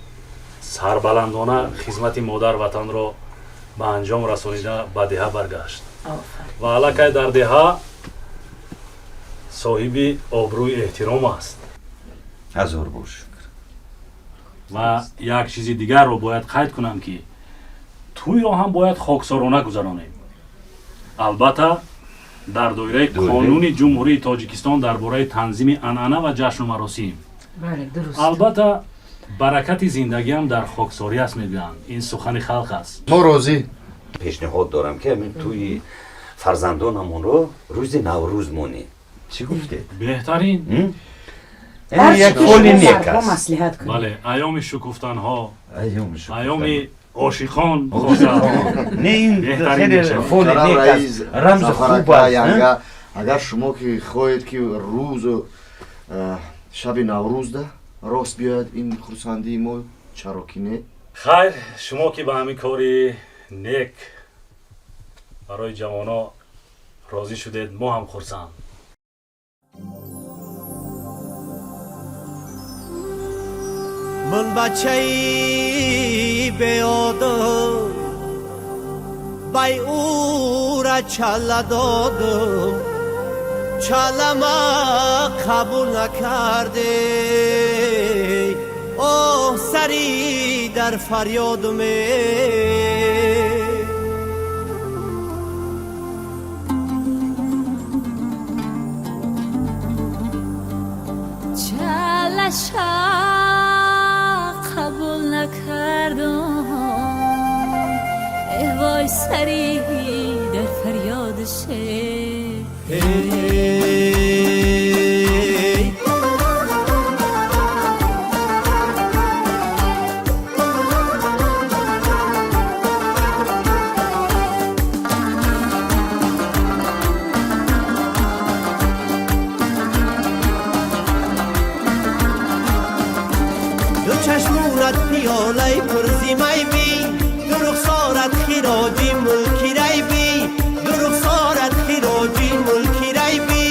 H: сарбаландона хизмати модар ватанро ба анҷом расонида ба деҳа баргашт ва аллакай дар деҳа соҳиби обрӯи эҳтиром аст.
C: Ҳазор бор шукр.
H: Ва як чизи дигарро бояд қайд кунам, ки тӯйро ҳам бояд хоксорона гузаронем, албатта дар доираи қонуни Ҷумҳурии Тоҷикистон дар бораи танзими анъана ва ҷашну маросим.
D: Бале, дуруст.
H: Албатта. Баракати зиндагиам дар хоксорӣ аст, мегӯянд. Ин сухани халқ аст.
K: Мо розӣ.
C: Пешниҳод дорам, ки ҳамин тӯи фарзандонамонро рӯзи Наврӯз монем. Чӣ гуфтед?
H: Беҳтарин.
C: Як фоли нек аст.
H: Бале, айёми шукуфтанҳо, айёми ошиқон хоса.
C: Не, ин
H: беҳтарин
C: хеле
H: мешавад.
C: фоли нек аст, рамзи хуб аст.
K: Агар шумо ки хоҳед, ки рӯзу шаби Наврӯзда рост биёяд ин хурсандии мо, чаро ки не?
H: Хайр, шумо ки ба ҳамин кори нек барои ҷавоно розӣ шудед, мо ҳам хурсанд.
M: Ман бачаи беодам, бай ӯра чала додам, чалама қабул накарде, оҳ, сари дар фарёдуме.
G: Чалаша қабул накардам, э вой, сари дар фарёдше.
M: Эй. Ду чашмунат пиёлаи пурзимай би, ду рухсорат хироҷи мулки райбӣ, ду рухсорат хироҷи мулки райбӣ.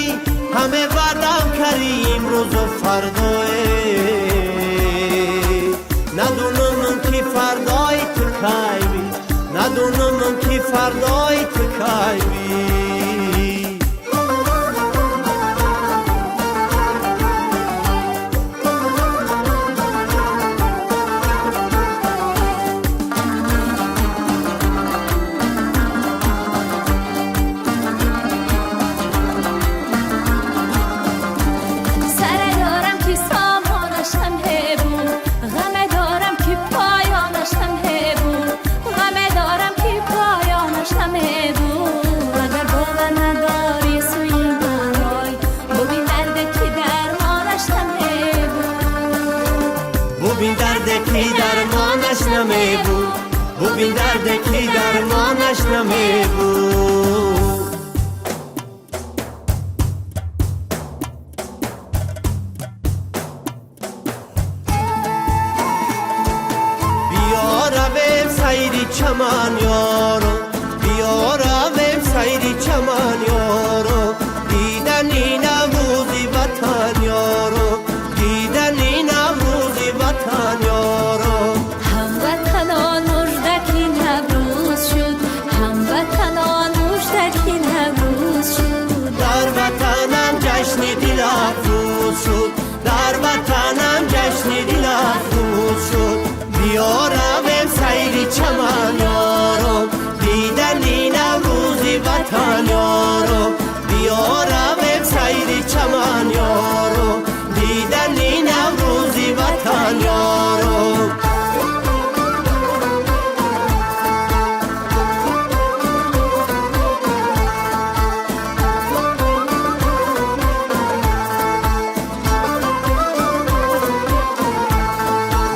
M: Ҳаме ваъдам кари имрӯзу фардое, надонам ки фардои ту кай би, надонам ки фардои ту кай би.
G: Саре дорам, ки сомонаш ҳебу, ғаме дорам, ки поёнаш ҳебу, ғаме дорам, ки поёнаш ҳебу. Агар бовар надорӣ, сӯи ман ой, бубин дарде, ки дармонаш ҳебу.
M: Бубин дарде, ки дармонаш намебуд, бубин дарде, ки дармонаш намебуд. Биё равем сайри чаман, ёро, биё равем сайри чаман, ёро, дидани Наврӯзи ватан, ёро, дидани Наврӯзи ватан, ёро.
G: Ҳамватанон, муждаки Наврӯз шуд, ҳамватанон, муждаки Наврӯз шуд.
M: Дар ватанам ҷашни дилафрӯз шуд, дар ватанам ҷашни дилафрӯз шуд. Биё равем сайри чаман, ёро, дидани Наврӯзи ватан, ёро, биё равем сайри чаман, ёро, дидани Наврӯзи ватан, ёро.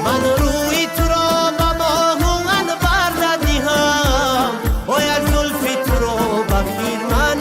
M: Ман рӯи туро ба моҳу анвар надиҳам, бояд зулфи туро ба хирман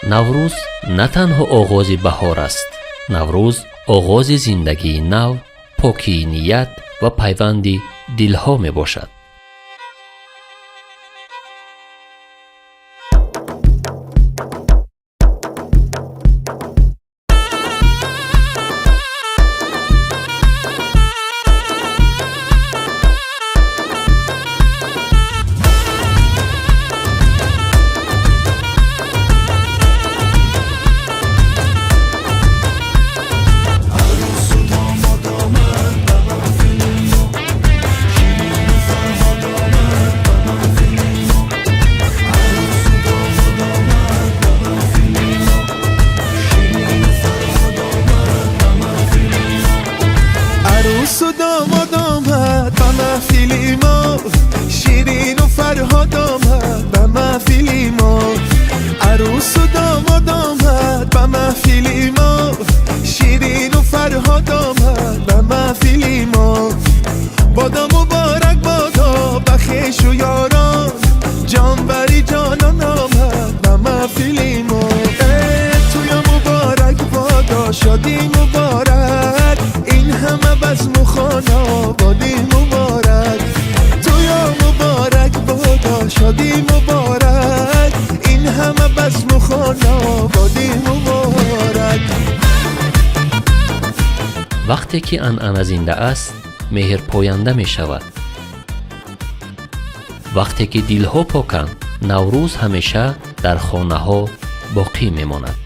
A: Наврӯз на танҳо оғози баҳор аст. Наврӯз оғози зиндагии нав, покии ният ва пайванди дилҳо мебошад.
U: عروس و داماد آمد به محفل ما، شیرین و فرهاد آمد به محفل ما. عروس و داماد آمد به محفل ما، شیرین و فرهاد آمد به محفل ما. بادا مبارک بادا به خویش و یاران، جان بری جانان آمد به محفل ما. ای تویا مبارک بادا، شادی مبارک، این همه بزم و خانوادی مبارک. تویا مبارک بادا، شادی مبارک، این همه بزم و خانوادی مبارک.
A: Вақте ки анъана зинда аст, меҳр поянда мешавад. Вақте ки дилҳо поканд, Наврӯз ҳамеша дар хонаҳо боқӣ мемонад.